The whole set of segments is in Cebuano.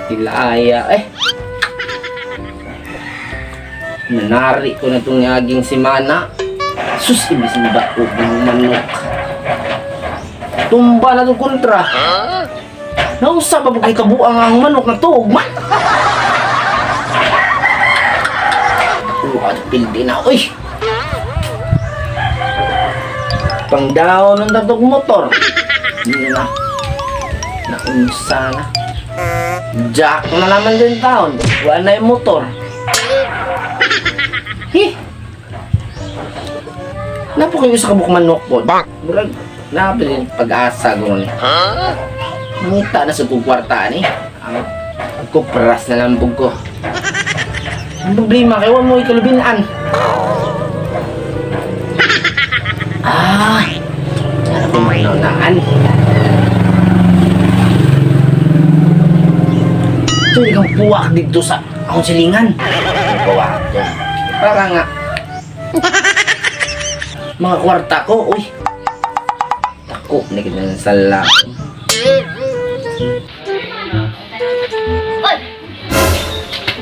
Kilaya eh. Nanari ko na itong naging simana. Sus, ibis na daog ng manok. Tumba na itong kontra. Nausa pa ba kay kabuang ang manok na tuog man? Uwa, pildi na. Uy! Pang down ng tatog motor. Hindi na. Naunsa na. Jack na naman din taon. Wala na yung motor. Hi! Napo kayo sa kabuk manok po. Murag, napilin pag-asa ko ni. Mangita na sa kong kwarta ni. Ang kupras na lang ko. Ang problema kay mo ikalubinan. Ah, ano ko manaunaan? Ito ikaw puwak dito sa akong silingan. Ang puwak to. Para nga. Mga kwarta ko, uy. Tako, na kita ng sala. Oy!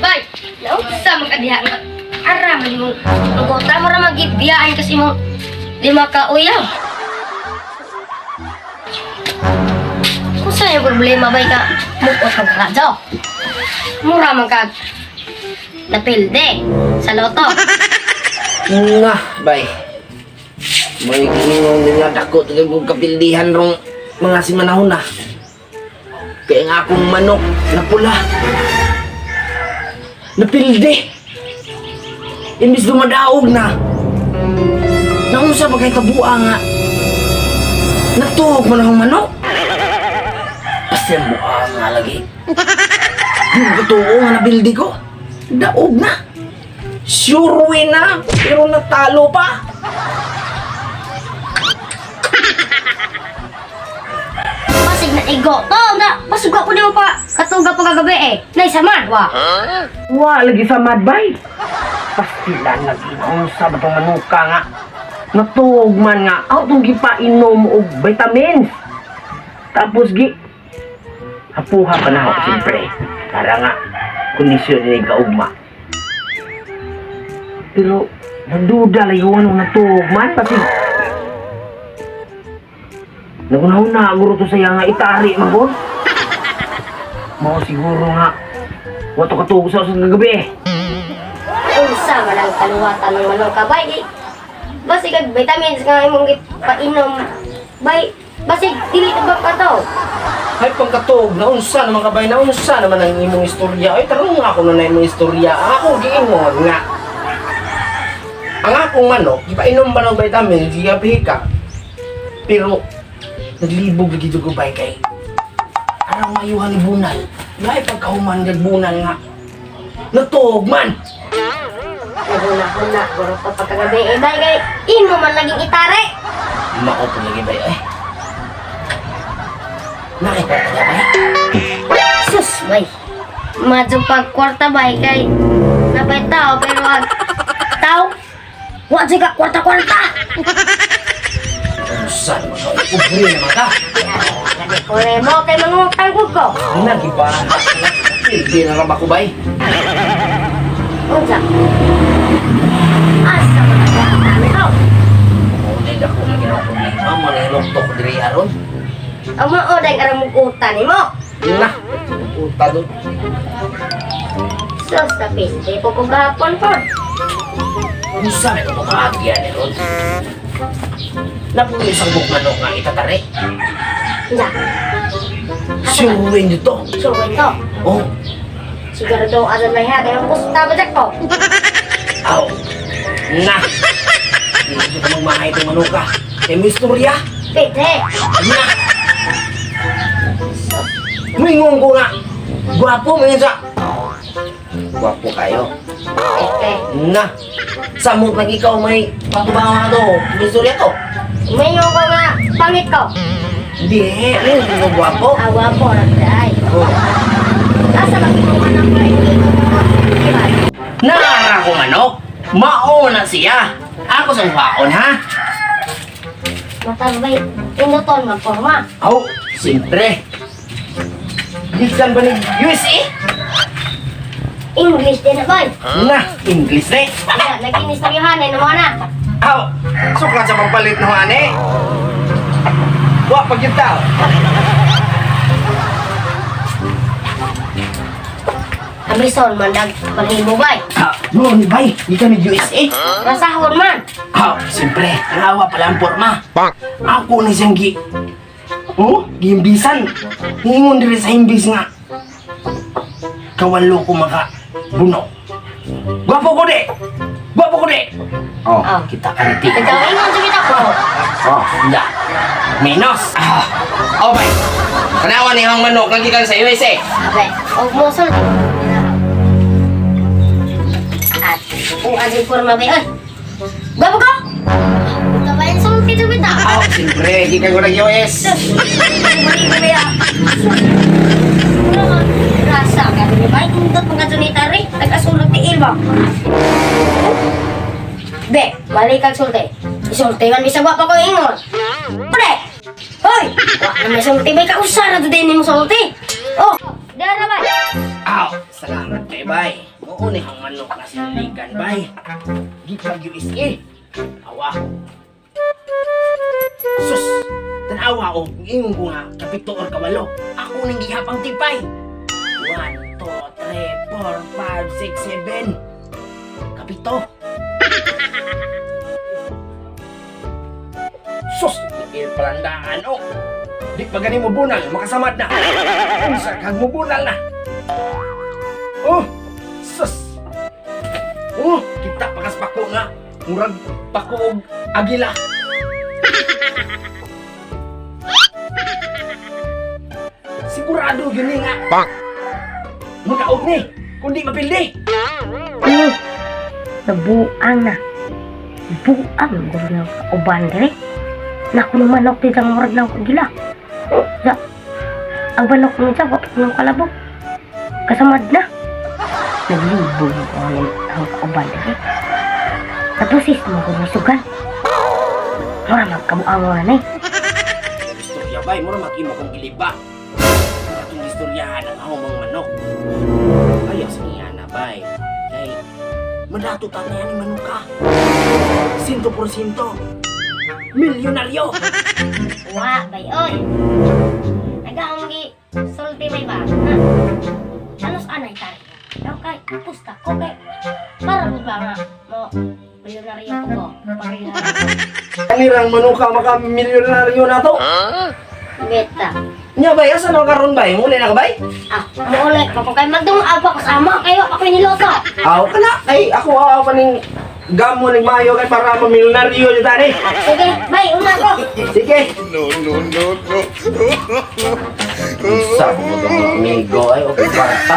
Bay! Naunsa man ka diha nga. Ara man imong pagkota mo ra magibiyaan kasi imong lima ka uyab. Kung sa yung problema bay ka mukot kang karadyo. Mura man ka napilde sa loto. Nga, bay. May gingon din nga dako ito kong kapildihan rong mga simanahon na. Kaya nga akong manok na pula. Napildi. Imbis dumadaog na. Naunsa pa kay kabua nga. Natuog man akong manok. Basta yung buha nga lagi. Yung totoo nga napildi ko. Daog na. Sure win na, pero natalo pa. Pasig na igo. To na pasig ko nimo pa katuga pa kagabi eh. Nay saman wa. Wa lagi sa madbay. Pastilan lagi na sa batong manuka nga. Natuog man nga, aw tong gipainom og vitamins. Tapos gi hapuha pa na ako siyempre. Para nga kondisyon ni kaugma. Pero nagduda lagi ko anong natuog man kasi nagunahuna guro to saya nga itari man ko. Mao siguro nga wato katuog sa usang kagabi. Unsa man ang kaluwatan ng manok ka bay? Di, basig ag vitamins nga imong gipainom bay. Basig dili ta ba ka to? Ay, pagkatuog, naunsa naman kabay, naunsa naman ang imong istorya. Ay, tarong nga ako na na imong istorya. Ang akong giingon nga. Ang akong manok, gipainom ba ng vitamin, gigapihika. Pero, naglibog lagi ko bay kay. Arang mayuhan ni Bunal. Lahi pagkahuman gag Bunal nga. Natuog man! Naguna-huna guro to pagkagabi eh bay kay imo man laging itare. Mao po lagi bay, ay. Nakita ka bay? Sus bay. Madyo pag kwarta bay kay napay tao pero ag tao wa jud ka kwarta-kwarta. Unsa naman ka? Pobre naman ka. Lagi ko mo kay mangutang gud ko. Nagiba. Hindi na lang ako bay. Unsa? Asa man ang kwarta nito? Ngunit ako na ginawa problema mo na hinukto ko diri aron. Ang mao dahil arang mugutan nimo. Na, puta doon. Sus, napiste ko kung gahapon po. Unsa may itong kaagya ni Ron? Napuno isang bukmanok nga itatari. Unsa? Sure dito. Sure ito. Oh, Siguro asan may ha, kaya kusta ba ko? aw. Na. Dito ka magmahay itong manuka. Kaya may istorya. Pwede. Na. Mingon ko nga. Gwapo, mingon sa. Gwapo kayo. Pwede. Na. Samot nag ikaw may patubangan to. May istorya to. Umayo ko nga, pangit ko. Hindi, ano yung gwapo? Awa po, nagdaay. Oh. Asa magkinuha ng pwede? Naara ko manok. Mao na siya. Ako sa baon ha. Matarbay, inuton magporma. Aw, siyempre. Gikan ba ni USA? English din na, bay. Na, English na eh. Kaya, naging istoryahan ay naman na. Aw, sukla sa pagpalit no ane. Wa pag yun tao. Amison man dag panhimo, bay. Ah, no, ni bay, gikan ni USA. Rasahon man. Ah, siyempre, tanawa pala ang forma. Ako ni siyang gi... Oh, giimbisan. Niingon diri sa imbis nga. Kawalo ko maka buno. Gwapo ko di! Gwapo ko di! Oh, Ah. kita ka ni Ikaw ingon sa kita ko. Oh, hindi. Menos. Ah. Oh, bay. Tanawa ni ang manok nga gikan sa USA. Abe, og mo sulti. At kung ang forma bay, oy. Gwapo ko. Ikaw ba yung sulti sa kita? Ah, siyempre, gikan ko ng US. Rasa ka ni bay, indot mga junitari, nag-asulot ni Ilma. Be, mali kag sulti. Isulti man bisag wa pa ko ingon. Pre! Hoy! Wa na may sulti bay kausa ra to din nimo sulti. Oh, dara bay. Aw, salamat kay bay. Oo ni ang manok na sinalikan, bay. Gikan USA. Awa. Sus, tanawa o, ingon ko nga, kapito or kawalo. Ako nang gihapang tipay. 1, 2, 3, 4, 5, 6, 7. Kapito. Sus, il palandaan o. Di pa gani mo bunal, makasamad na. Unsa kag mo bunal na. Oh, sus. Oh, kita pakas pako nga. Murag pako og agila. Sigurado yun ni nga. Bonk. Makaog ni, kundi mapildi. Ano? Nabuang na. Buang guro na uban dire. Naku ng manok di ang murag ng kagila. Ya. Ang manok mo siya, wapit ng kalabok. Kasamad na. Naglibog ko ang ang kauban dire. Tapos is mo kung sugal. Mura magkabuang mo na eh. Istorya bay, mura makimo kong giliba. Atong istoryahan ang ahong mga manok. Ayaw sa niya na bay. Kay, madato ta na yan ni manuka. 100%. Milyonaryo. Wa, bay, oy. Nagahong gi sulti bay ba? Ha? Anos anay tari. Daw kay pusta ko kay para mo ba nga mo milyonaryo ko ko. Pareha. Kanirang manuka maka milyonaryo na to. Beta. Nya bay, asa na karon bay? Muli na ka bay? Ah, muuli pa ko kay magdung apa ko sama kayo ako niloto. Aw kana ay ako aw pa ning gamo ning mayo kay para mamilyonaryo jud tani. Sige, bay, una ko. Sige. No, no, no, no. Sa mo amigo ay okay kwarta.